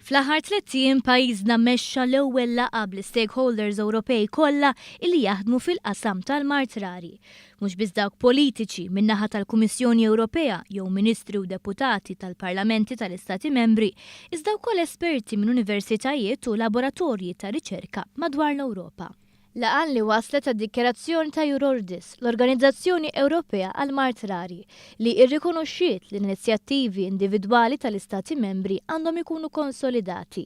Fl-aħħar tlett ijiem pajjiżna mexxa l-ewwel laqgħa bl-istakeholders Ewropej kollha illi jaħdmu fil-qasam tal-mard rari. Mhux biss dawk politiċi min-naħa tal-Kummissjoni Ewropea jew ministri u deputati tal-parlamenti tal-Istati Membri, iżda wkoll esperti minn universitajiet u laboratorji ta' riċerka madwar l-Ewropa. Laqgħa li wasslet għad-dikjarazzjoni ta' Eurordis, l-organizzazzjoni Ewropea għall-mard rari, li rrikonoxxiet li l-inizjattivi individwali tal-Istati Membri għandhom ikunu konsolidati.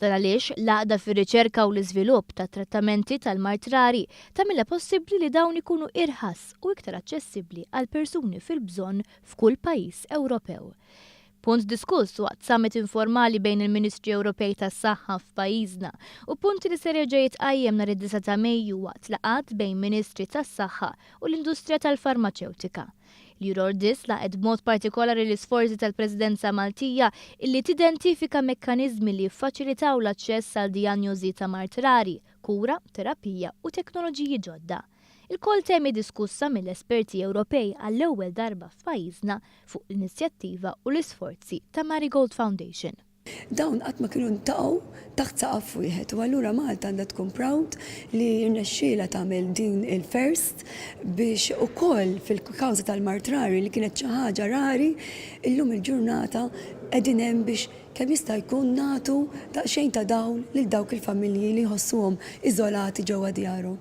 Dan għaliex l-għaqda fir-riċerka u l-iżvilupp ta' trattamenti tal-mard rari tagħmilha possibbli li dawn ikunu irħas u iktar aċċessibbli għal persuni fil-bżonn f'kull pajjiż Ewropew. Punt diskuss waqt summit informali bejn il-Ministri Ewropej tas-Saħħa f'pajjiżna u punt li ser jerġa' jitqajjem nhar id-9 ta' Mejju waqt laqgħat bejn Ministri tas-Saħħa u l-industrija tal-farmaċewtika. L-Eurordis laqgħet b'mod partikolari l-isforzi tal-Presidenza Maltija illi tidentifika mekkaniżmi li jiffaċilitaw l-aċċess għal dijanjosi ta' mard rari, kura, terapija u teknoloġiji ġodda. Ilkoll temi diskussa mill-esperti Ewropej għall-ewwel darba f'pajjiżna fuq l-inizjattiva u l-isforzi ta' Marigold Foundation. Dawn qatt ma kienu ntaqgħu taħt saqaf wieħed u allura Malta għandha tkun proud li rnexxielha tagħmel din il-first biex ukoll fil-kawża tal-mard rari li kienet xi ħaġa rari, illum il-ġurnata qegħdin hemm biex kemm jista' jkun nagħtu daqsxejn ta' dawl lil dawk il-familji li jħossuhom iżolati ġewwa djarhom.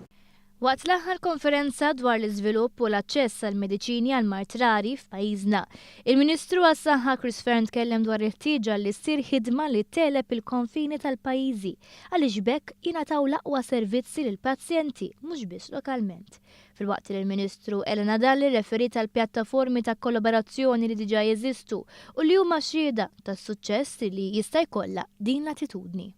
Waqt l-aħħar konferenza dwar l-iżvilupp u l-aċċess għall-mediċini għal mard rari f'pajjiżna, il-Ministru għas-Saħħa Chris Fearne tkellem dwar il-ħtieġa li ssir ħidma li tegħleb il-konfini tal-pajjiżi għaliex b'hekk jingħataw l-aqwa servizzi lill-pazjenti mhux biss lokalment. Filwaqt li l-Ministru Elena Dalli rreferiet għall-pjattaformi ta' kollaborazzjoni li diġà jeżistu u li huma xhieda tas-suċċess li jista' jkollha din l-attitudni.